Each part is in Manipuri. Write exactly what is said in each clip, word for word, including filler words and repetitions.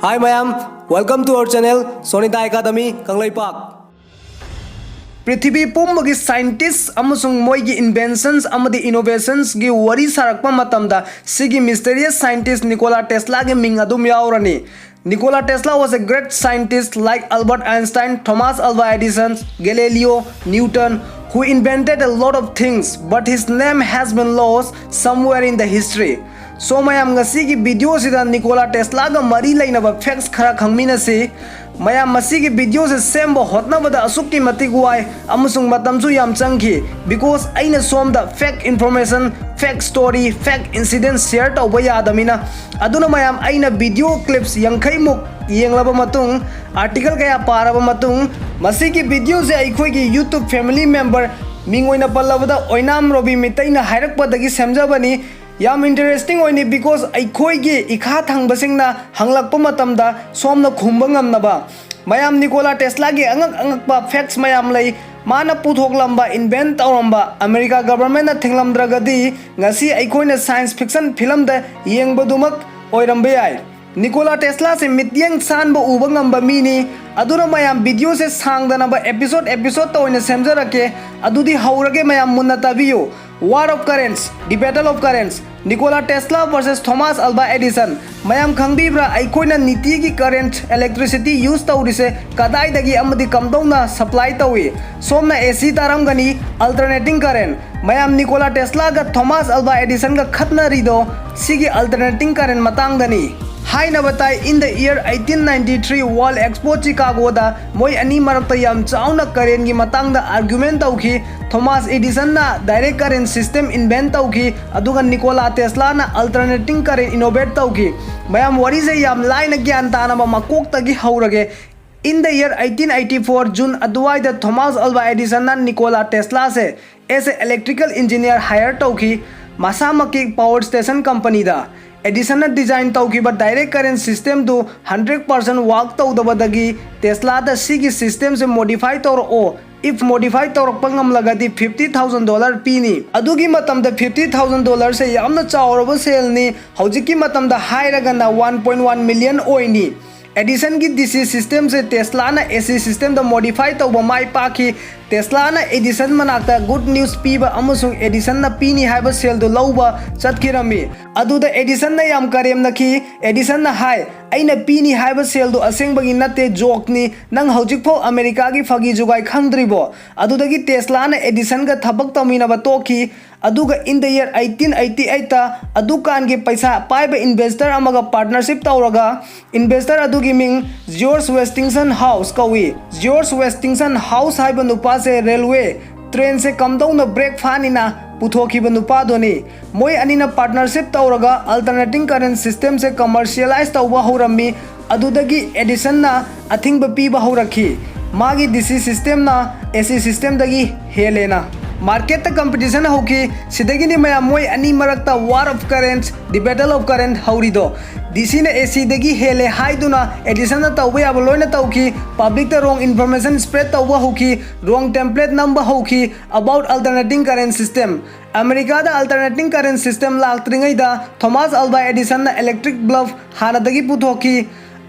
Hi mayam, welcome to our channel Sonida Academy Kangleipak. ꯄ꯭ꯔꯤꯊꯤꯕꯤ ꯄꯨꯝꯕꯒꯤ scientist ꯑꯃꯁꯨꯡ ꯃꯣꯏꯒꯤ inventions ꯑꯃꯗꯤ innovations ꯒꯤ ꯋꯥꯔꯤ ꯁꯥꯔꯛꯄ ꯃꯇꯝꯗ ꯁꯤꯒꯤ mysterious scientist Nikola Tesla ꯒꯤ ꯃꯤꯡ ꯑꯗꯨꯝ ꯌꯥꯎꯔꯅꯤ꯫ Nikola Tesla was a great scientist like Albert Einstein, Thomas Alva Edison, Galileo, Newton, who invented a lot of things, but his name has been lost somewhere in the history. So ꯃꯌꯥꯝ, ꯉꯁꯤꯒꯤ video ꯁꯤꯗ Nikola Tesla ꯒ ꯃꯔꯤ ꯂꯩꯅꯕ facts ꯈꯔ ꯈꯪꯃꯤꯟꯅꯁꯤ꯫ ꯃꯌꯥꯝ, ꯃꯁꯤꯒꯤ video ꯁꯦ ꯁꯦꯝꯕ ꯍꯣꯠꯅꯕꯗ ꯑꯁꯨꯛꯀꯤ ꯃꯇꯤꯛ ꯋꯥꯏ ꯑꯃꯁꯨꯡ ꯃꯇꯝꯁꯨ ꯌꯥꯝ ꯆꯪꯈꯤ, because ꯑꯩꯅ ꯁꯣꯝꯗ fake information, fake story, fake incident share ꯇꯧꯕ ꯌꯥꯗꯃꯤꯅ꯫ ꯑꯗꯨꯅ ꯃꯌꯥꯝ, ꯑꯩꯅ video clips ꯌꯥꯡꯈꯩ ꯃꯨꯛ ꯌꯦꯡꯂꯕ ꯃꯇꯨꯡ, article ꯀꯌꯥ ꯄꯥꯔꯕ ꯃꯇꯨꯡ, ꯃꯁꯤꯒꯤ video ꯁꯦ ꯑꯩꯈꯣꯏꯒꯤ YouTube family member, ꯃꯤꯡ ꯑꯣꯏꯅ ꯄꯜꯂꯕꯗ ꯑꯣꯏꯅꯥꯝ ꯔꯣꯕꯤ ꯃꯤꯇꯩꯅ ꯍꯥꯏꯔꯛꯄꯗꯒꯤ ꯁꯦꯝꯖꯕꯅꯤ꯫ ꯌꯥꯝ interesting ꯑꯣꯏꯅꯤ, because ꯑꯩꯈꯣꯏꯒꯤ ꯏꯈꯥ ꯊꯪꯕꯁꯤꯡꯅ ꯍꯪꯂꯛꯄ ꯃꯇꯝꯗ ꯁꯣꯝꯅ ꯈꯨꯝꯕ ꯉꯝꯅꯕ꯫ ꯃꯌꯥꯝ, Nikola Tesla ꯒꯤ ꯑꯉꯛ ꯑꯉꯛꯄ facts ꯃꯌꯥꯝ ꯂꯩ꯫ ꯃꯥꯅ ꯄꯨꯊꯣꯛꯂꯝꯕ, invent ꯇꯧꯔꯝꯕ, America government ꯅ ꯊꯤꯡꯂꯝꯗ꯭ꯔꯒꯗꯤ ꯉꯁꯤ ꯑꯩꯈꯣꯏꯅ science fiction film ꯗ ꯌꯦꯡꯕꯗꯨꯃꯛ ꯑꯣꯏꯔꯝꯕ ꯌꯥꯏ꯫ Nikola Tesla ꯁꯦ ꯃꯤꯠꯌꯦꯡ ꯁꯥꯟꯕ ꯎꯕ ꯉꯝꯕ ꯃꯤꯅꯤ꯫ ꯑꯗꯨꯅ ꯃꯌꯥꯝ, video ꯁꯦ ꯁꯥꯡꯗꯅꯕ episode episode ꯇ ꯑꯣꯏꯅ ꯁꯦꯝꯖꯔꯛꯀꯦ꯫ ꯑꯗꯨꯗꯤ ꯍꯧꯔꯒꯦ ꯃꯌꯥꯝ, ꯃꯨꯟꯅ ꯇꯥꯕꯤꯌꯨ꯫ War of Currents, The Battle of Currents, Nikola Tesla versus Thomas Alva Edison꯫ ꯃꯌꯥꯝ ꯈꯪꯕꯤꯕ꯭ꯔꯥ, ꯑꯩꯈꯣꯏꯅ ꯅꯤꯇꯤꯒꯤ current, electricity use ꯇꯧꯔꯤꯁꯦ ꯀꯗꯥꯏꯗꯒꯤ ꯑꯃꯗꯤ ꯀꯝꯗꯧꯅ supply ꯇꯧꯏ? ꯁꯣꯝꯅ AC ꯇꯥꯔꯝꯒꯅꯤ, alternating current꯫ ꯃꯌꯥꯝ, Nikola Tesla ꯒ Thomas Alva Edison ꯒ ꯈꯠꯅꯔꯤꯗꯣ ꯁꯤꯒꯤ alternating current ꯃꯇꯥꯡꯗꯅꯤ꯫ ꯍꯥꯏꯅꯕ ꯇꯥꯏ, in the year eighteen ninety-three World Expo Chicago ꯗ ꯃꯣꯏ ꯑꯅꯤ ꯃꯔꯛꯇ ꯌꯥꯝ ꯆꯥꯎꯅ current ꯒꯤ ꯃꯇꯥꯡꯗ argument ꯇꯧꯈꯤ꯫ Thomas Edison ꯅ direct current system invent ꯇꯧꯈꯤ, ꯑꯗꯨꯒ Nikola Tesla ꯅ alternating current innovate ꯇꯧꯈꯤ꯫ ꯃꯌꯥꯝ, ꯋꯥꯔꯤꯁꯦ ꯌꯥꯝ ꯂꯥꯏꯅ ꯒ꯭ꯌꯥꯟ ꯇꯥꯅꯕ ꯃꯀꯣꯛꯇꯒꯤ ꯍꯧꯔꯒꯦ꯫ In the year eighteen eighty-four June ꯑꯗꯨꯋꯥꯏꯗ Thomas Alva Edison ꯅ Nikola Tesla say as a electrical engineer hire ꯇꯧꯈꯤ, ꯃꯁꯥꯃꯛꯀꯤ power station company ꯗ꯫ Edison ꯅ design ꯇꯧꯈꯤꯕ direct current system ꯗꯨ hundred percent work ꯇꯧꯗꯕꯗꯒꯤ Tesla ꯗ ꯁꯤꯒꯤ system ꯁꯦ modify ꯇꯧꯔꯛꯑꯣ, If modify ꯇꯧꯔꯛꯄ ꯉꯝꯂꯒꯗꯤ fifty thousand dollar ꯄꯤꯅꯤ꯫ ꯑꯗꯨꯒꯤ ꯃꯇꯝꯗ fifty thousand dollarꯁꯦ ꯌꯥꯝꯅ ꯆꯥꯎꯔꯕ ꯁꯦꯜꯅꯤ꯫ ꯍꯧꯖꯤꯛꯀꯤ ꯃꯇꯝꯗ ꯍꯥꯏꯔꯒꯅ one point one million ꯑꯣꯏꯅꯤ꯫ Edisonꯒꯤ D C systemꯁꯦ Teslaꯅ A C systemꯗ modify ꯇꯧꯕ ꯃꯥꯏ ꯄꯥꯛꯈꯤ꯫ Teslaꯅ Edison ꯃꯅꯥꯛꯇ good news ꯄꯤꯕ ꯑꯃꯁꯨꯡ Edisonꯅ ꯄꯤꯅꯤ ꯍꯥꯏꯕ ꯁꯦꯜꯗꯨ ꯂꯧꯕ ꯆꯠꯈꯤꯔꯝꯃꯤ꯫ ꯑꯗꯨꯗ Edisonꯅ ꯌꯥꯝ ꯀꯔꯦꯝꯅꯈꯤ꯫ Edisonꯅ ꯍꯥꯏ, "ꯑꯩꯅ ꯄꯤꯅꯤ ꯍꯥꯏꯕ ꯁꯦꯜꯗꯨ ꯑꯁꯦꯡꯕꯒꯤ ꯅꯠꯇꯦ, jokeꯅꯤ꯫ ꯅꯪ ꯍꯧꯖꯤꯛꯐꯥꯎ ꯑꯃꯦꯔꯤꯀꯥꯒꯤ ꯐꯥꯒꯤ ꯖꯨꯒꯥꯏ ꯈꯪꯗ꯭ꯔꯤꯕꯣ?" ꯑꯗꯨꯗꯒꯤ Teslaꯅ Edisonꯒ ꯊꯕꯛ ꯇꯧꯃꯤꯟꯅꯕ ꯇꯣꯛꯈꯤ꯫ ꯑꯗꯨꯒ in the year eighteen eighty eightꯇ ꯑꯗꯨꯀꯥꯟꯒꯤ ꯄꯩꯁꯥ ꯄꯥꯏꯕ investor ꯑꯃꯒ partnership ꯇꯧꯔꯒ, investor ꯑꯗꯨꯒꯤ ꯃꯤꯡ George Westinghouse ꯀꯧꯏ꯫ George Westinghouse ꯍꯥꯏꯕ ꯅꯨꯄꯥꯁꯦ railway trainꯁꯦ ꯀꯝꯗꯧꯅ brake ꯐꯥꯅꯤꯅ ꯄꯨꯊꯣꯛꯈꯤꯕ ꯅꯨꯄꯥꯗꯨꯅꯤ꯫ ꯃꯣꯏ ꯑꯅꯤꯅ partnership ꯇꯧꯔꯒ alternating current systemꯁꯦ commercialize ꯇꯧꯕ ꯍꯧꯔꯝꯃꯤ꯫ ꯑꯗꯨꯗꯒꯤ Edisonꯅ ꯑꯊꯤꯡꯕ ꯄꯤꯕ ꯍꯧꯔꯛꯈꯤ꯫ ꯃꯥꯒꯤ D C systemꯅ A C systemꯗꯒꯤ ꯍꯦꯜꯂꯦꯅ꯫ Marketꯇ competition ꯍꯧꯈꯤ꯫ ꯁꯤꯗꯒꯤꯅꯤ ꯃꯌꯥꯝ ꯃꯣꯏ ꯑꯅꯤ ꯃꯔꯛꯇ war of currents, the battle of current ꯍꯧꯔꯤꯗꯣ꯫ DCꯅ ACꯗꯒꯤ ꯍꯦꯜꯂꯦ ꯍꯥꯏꯗꯨꯅ Edisonꯅ ꯇꯧꯕ ꯌꯥꯕ ꯂꯣꯏꯅ ꯇꯧꯈꯤ꯫ Publicꯇ wrong information spread ꯇꯧꯕ ꯍꯧꯈꯤ꯫ Wrong template ꯅꯝꯕ ꯍꯧꯈꯤ about alternating current system꯫ ꯑꯃꯦꯔꯤꯀꯥꯗ alternating current system ꯂꯥꯛꯇ꯭ꯔꯤꯉꯩꯗ Thomas Alva Edisonꯅ electric bulb ꯍꯥꯟꯅꯗꯒꯤ ꯄꯨꯊꯣꯛꯈꯤ꯫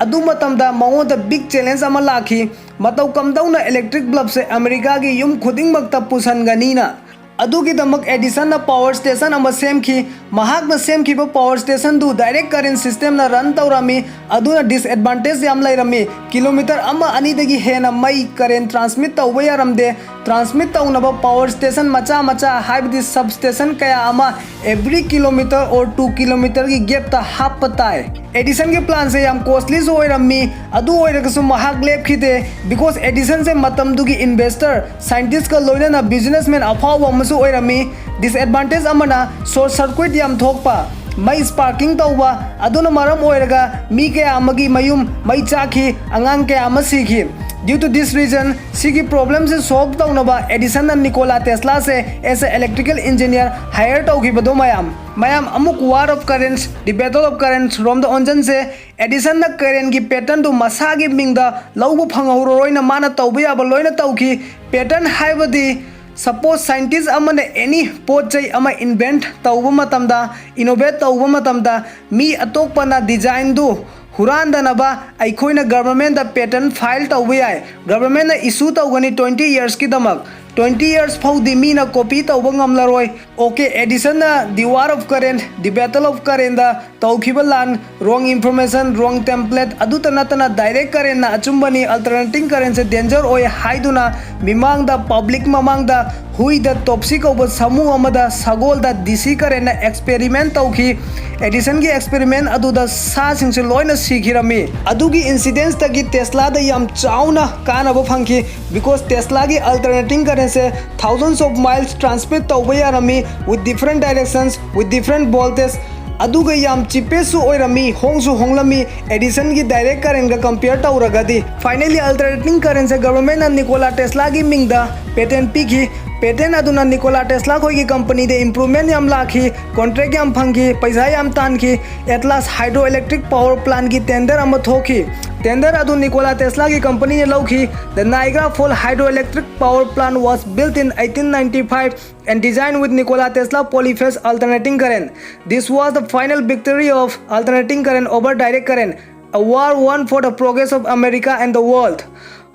ꯑꯗꯨ ꯃꯇꯝꯗ ꯃꯉꯣꯟꯗ big challenge ꯑꯃ ꯂꯥꯛꯈꯤ꯫ ꯃꯇꯧ ꯀꯝꯗꯧꯅ electric bulbꯁꯦ ꯑꯃꯦꯔꯤꯀꯥꯒꯤ ꯌꯨꯝ ꯈꯨꯗꯤꯡꯃꯛꯇ ꯄꯨꯁꯟꯒꯅꯤꯅ? ꯑꯗꯨꯒꯤꯗꯃꯛ Edisonꯅ power station ꯑꯃ ꯁꯦꯝꯈꯤ꯫ ꯃꯍꯥꯛꯅ ꯁꯦꯝꯈꯤꯕ power stationꯗꯨ direct current systemꯅ run ꯇꯧꯔꯝꯃꯤ꯫ ꯑꯗꯨꯅ disadvantage ꯌꯥꯝ ꯂꯩꯔꯝꯃꯤ꯫ Kilometre ꯑꯃ ꯑꯅꯤꯗꯒꯤ ꯍꯦꯟꯅ ꯃꯩ current transmit ꯇꯧꯕ ꯌꯥꯔꯝꯗꯦ꯫ Transmit ꯇꯧꯅꯕ power station ꯃꯆꯥ ꯃꯆꯥ, ꯍꯥꯏꯕꯗꯤ substation ꯀꯌꯥ ꯑꯃ every kilometre or two kilometreꯒꯤ gapꯇ ꯍꯥꯞꯄ ꯇꯥꯏ꯫ Edisonꯒꯤ planꯁꯦ ꯌꯥꯝ costlyꯁꯨ ꯑꯣꯏꯔꯝꯃꯤ꯫ ꯑꯗꯨ ꯑꯣꯏꯔꯒꯁꯨ ꯃꯍꯥꯛ ꯂꯦꯞꯈꯤꯗꯦ, because Edisonꯁꯦ ꯃꯇꯝꯗꯨꯒꯤ investor, scientistꯀ ꯂꯣꯏꯅꯅ businessman ꯑꯐꯥꯎꯕ ꯑꯃꯁꯨ ꯑꯣꯏꯔꯝꯃꯤ꯫ Disadvantage ꯑꯃꯅ short circuit ꯌꯥꯝ ꯊꯣꯛꯄ꯫ ꯃꯩ sparking ꯇꯧꯕ ꯑꯗꯨꯅ ꯃꯔꯝ ꯑꯣꯏꯔꯒ ꯃꯤ ꯀꯌꯥ ꯑꯃꯒꯤ ꯃꯌꯨꯝ ꯃꯩ ꯆꯥꯛꯈꯤ, ꯑꯉꯥꯡ ꯀꯌꯥ ꯑꯃ ꯁꯤꯈꯤ꯫ Due to this reason, ꯁꯤꯒꯤ problemꯁꯦ solve ꯇꯧꯅꯕ Edisonꯅ Nikola Teslaꯁꯦ as a electrical engineer hire ꯇꯧꯈꯤꯕꯗꯣ ꯃꯌꯥꯝ꯫ ꯃꯌꯥꯝ ꯑꯃꯨꯛ war of currents, the battle of currents ꯔꯣꯝꯗ ꯑꯣꯟꯁꯤꯟꯁꯦ꯫ Edisonꯅ currentꯀꯤ patternꯗꯨ ꯃꯁꯥꯒꯤ ꯃꯤꯡꯗ ꯂꯧꯕ ꯐꯪꯍꯧꯔꯔꯣꯏꯅ ꯃꯥꯅ ꯇꯧꯕ ꯌꯥꯕ ꯂꯣꯏꯅ ꯇꯧꯈꯤ꯫ Pattern ꯍꯥꯏꯕꯗꯤ suppose scientist ꯑꯃꯅ any ꯄꯣꯠ ꯆꯩ ꯑꯃ invent ꯇꯧꯕ ꯃꯇꯝꯗ, innovate ꯇꯧꯕ ꯃꯇꯝꯗ ꯃꯤ ꯑꯇꯣꯞꯄꯅ designꯗꯨ ꯍꯨꯔꯥꯟꯗꯅꯕ ꯑꯩꯈꯣꯏꯅ governmentꯗ patent file ꯇꯧꯕ ꯌꯥꯏ꯫ Governmentꯅ issue ꯇꯧꯒꯅꯤ twenty yearsꯀꯤꯗꯃꯛ꯫ Twenty years ꯐꯥꯎꯗꯤ ꯃꯤꯅ copy ꯇꯧꯕ ꯉꯝꯂꯔꯣꯏ꯫ Okay, Edisonꯅ the war of current, the battle of currentꯗ ꯇꯧꯈꯤꯕ ꯂꯥꯟ, wrong information, wrong template ꯑꯗꯨꯇ ꯅꯠꯇꯅ direct currentꯅ ꯑꯆꯨꯝꯕꯅꯤ, alternating currentꯁꯦ danger ꯑꯣꯏ ꯍꯥꯏꯗꯨꯅ ꯃꯤꯃꯥꯡꯗ, public ꯃꯃꯥꯡꯗ ꯍꯨꯏꯗ Topsy ꯀꯧꯕ ꯁꯥꯃꯨ ꯑꯃꯗ ꯁꯒꯣꯜꯗ DC currentꯅ experiment ꯇꯧꯈꯤ꯫ Edisonꯒꯤ experiment ꯑꯗꯨꯗ ꯁꯥꯁꯤꯡꯁꯨ ꯂꯣꯏꯅ ꯁꯤꯈꯤꯔꯝꯃꯤ꯫ ꯑꯗꯨꯒꯤ incidentsꯇꯒꯤ Teslaꯗ ꯌꯥꯝ ꯆꯥꯎꯅ ꯀꯥꯟꯅꯕ ꯐꯪꯈꯤ, because Teslaꯒꯤ alternating currentꯁꯦ thousands of miles transmit ꯇꯧꯕ ꯌꯥꯔꯝꯃꯤ with different directions, with different voltage꯫ ꯑꯗꯨꯒ ꯌꯥꯝ cheapestꯁꯨ ꯑꯣꯏꯔꯝꯃꯤ, ꯍꯣꯡꯁꯨ ꯍꯣꯡꯂꯝꯃꯤ Edisonꯒꯤ direct currentꯒ compare ꯇꯧꯔꯒꯗꯤ꯫ Finally, alternating currentꯁꯦ governmentꯅ Nikola Teslaꯒꯤ ꯃꯤꯡꯗ patent ꯄꯤꯈꯤ꯫ Patent ꯑꯗꯨꯅ Nikola Tesla ꯈꯣꯏꯒꯤ companyꯗ improvement ꯌꯥꯝ ꯂꯥꯛꯈꯤ, contract ꯌꯥꯝ ꯐꯪꯈꯤ, ꯄꯩꯁꯥ ꯌꯥꯝ ꯇꯥꯟꯈꯤ꯫ Atlas Hydroelectric Power Plantꯀꯤ tender ꯑꯃ ꯊꯣꯛꯈꯤ꯫ Tender ꯑꯗꯨ Nikola Teslaꯒꯤ companyꯅ ꯂꯧꯈꯤ꯫ The Niagara Falls Hydroelectric Power Plant was built in eighteen ninety-five and designed with Nikola Tesla polyphase alternating current. This was the final victory of alternating current over direct current, a war won for the progress of America and the world.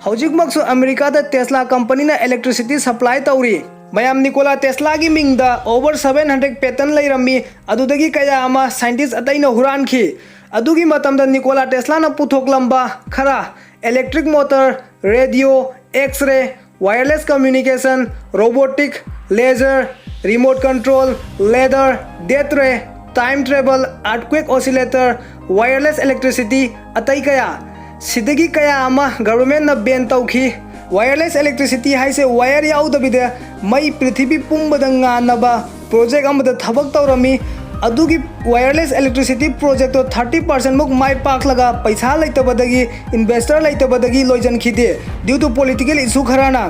ꯍꯧꯖꯤꯛꯃꯛꯁꯨ ꯑꯃꯦꯔꯤꯀꯥꯗ Tesla companyꯅ electricity supply ꯇꯧꯔꯤ꯫ ꯃꯌꯥꯝ, Nikola Teslaꯒꯤ ꯃꯤꯡꯗ over seven hundred patent ꯂꯩꯔꯝꯃꯤ, ꯑꯗꯨꯗꯒꯤ ꯀꯌꯥ ꯑꯃ scientist ꯑꯇꯩꯅ ꯍꯨꯔꯥꯟꯈꯤ꯫ ꯑꯗꯨꯒꯤ ꯃꯇꯝꯗ Nikola Teslaꯅ ꯄꯨꯊꯣꯛꯂꯝꯕ ꯈꯔ electric motor, radio, X-ray, wireless communication, robotic, laser, remote control, ladder, death ray, time travel, earthquake oscillator, wireless electricity, ꯑꯇꯩ ꯀꯌꯥ꯫ ꯁꯤꯗꯒꯤ ꯀꯌꯥ ꯑꯃ governmentꯅ ban ꯇꯧꯈꯤ꯫ Wireless electricity ꯍꯥꯏꯁꯦ wire ꯌꯥꯎꯗꯕꯤꯗ ꯃꯩ ꯄ꯭ꯔꯤꯊꯤꯕꯤ ꯄꯨꯝꯕꯗ ꯉꯥꯟꯅꯕ project ꯑꯃꯗ ꯊꯕꯛ ꯇꯧꯔꯝꯃꯤ꯫ ꯑꯗꯨꯒꯤ wireless electricity projectꯇꯣ thirty percent ꯃꯨꯛ ꯃꯥꯏ ꯄꯥꯛꯂꯒ ꯄꯩꯁꯥ ꯂꯩꯇꯕꯗꯒꯤ, investor ꯂꯩꯇꯕꯗꯒꯤ ꯂꯣꯏꯁꯤꯟꯈꯤꯗꯦ, due to political issue ꯈꯔꯅ꯫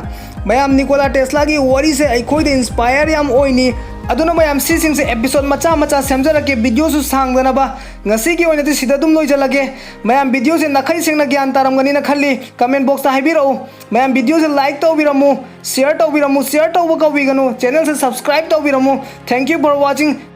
ꯃꯌꯥꯝ, ꯅꯤꯀꯣꯂꯥ ꯇꯦꯁꯂꯥꯒꯤ ꯋꯥꯔꯤꯁꯦ ꯑꯩꯈꯣꯏꯗ inspire ꯌꯥꯝ ꯑꯣꯏꯅꯤ꯫ ꯑꯗꯨꯅ ꯃꯌꯥꯝ, ꯁꯤꯁꯤꯡꯁꯦ episode ꯃꯆꯥ ꯃꯆꯥ ꯁꯦꯝꯖꯔꯛꯀꯦ, videoꯁꯨ ꯁꯥꯡꯗꯅꯕ꯫ ꯉꯁꯤꯒꯤ ꯑꯣꯏꯅꯗꯤ ꯁꯤꯗ ꯑꯗꯨꯝ ꯂꯣꯏꯁꯤꯜꯂꯒꯦ꯫ ꯃꯌꯥꯝ, videoꯁꯦ ꯅꯥꯈꯩ ꯁꯦꯡꯅ ꯒ꯭ꯌꯥꯟ ꯇꯥꯔꯝꯒꯅꯤꯅ ꯈꯜꯂꯤ꯫ Comment boxꯇ ꯍꯥꯏꯕꯤꯔꯛꯎ꯫ ꯃꯌꯥꯝ, videoꯁꯦ like ꯇꯧꯕꯤꯔꯝꯃꯨ, share ꯇꯧꯕꯤꯔꯝꯃꯨ, share ꯇꯧꯕ ꯀꯥꯎꯕꯤꯒꯅꯨ, channelꯁꯦ subscribe ꯇꯧꯕꯤꯔꯝꯃꯨ꯫ Thank you for watching.